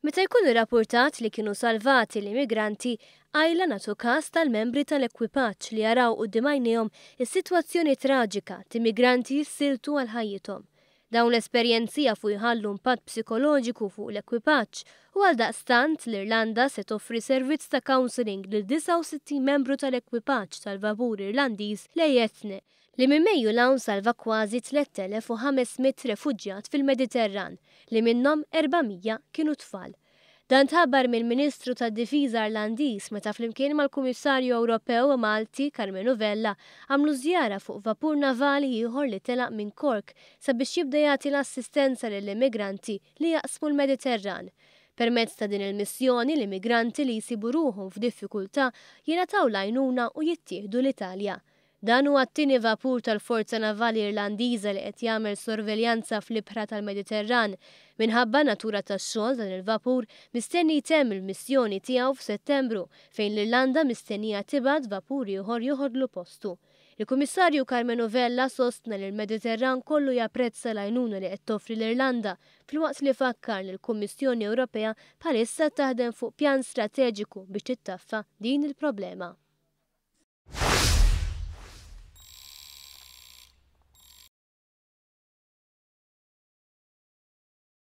Meta jkun irrappurtat li kienu salvati l-immigranti, qajla nagħtu każ tal-membri tal-ekwipaġġ li jaraw quddiem għajnejhom is-sitwazzjoni traġika t'immigranti jissiltu għal ħajjithom. Dawn l-esperjenzi jafu jħallu impatt psikoloġiku fuq l-ekwipaġġ u għaldaqstant l-Irlanda se toffri servizz ta' counselling lil 69 membru tal-ekwipaġġ tal-vapur Irlandiż l-Eithne li minn Mejju 'l hawn salva kważi 3,500 refuġjat fil-Mediterran, li minnhom 400 kienu tfal. Dan tħabbar mill-Ministru tad-Difiża Irlandiż meta flimkien mal-Kummissarju Ewropew Malti Karmenu Vella għamlu żjara fuq vapur navali ieħor li telaq minn Cork sabiex jibda jagħti l-assistenza lill-immigranti li jaqsmu l-Mediterran. Permezz ta' din il-missjoni l-immigranti li jsibu ruħhom f'diffikultà jingħataw l-għajnuna u jittieħdu l-Italja. Dan huwa t-tieni vapur tal-Forza Navali Irlandiża li qed jagħmel sorveljanza fl-ibħra tal-Mediterran. Minħabba n-natura tax-xogħol dan il-vapur mistenni jtemm il-missjoni tiegħu f'Settembru fejn l-Irlanda mistennija tibgħat vapur ieħor joħodlu postu. Il-Kummissarju Karmenu Vella sostna li l-Mediterran kollu japprezza l-għajnuna li qed toffri l-Irlanda filwaqt li fakkar li l-Kummissjoni Ewropea bħalissa taħdem fuq pjan strateġiku biex tittaffa din il-problema.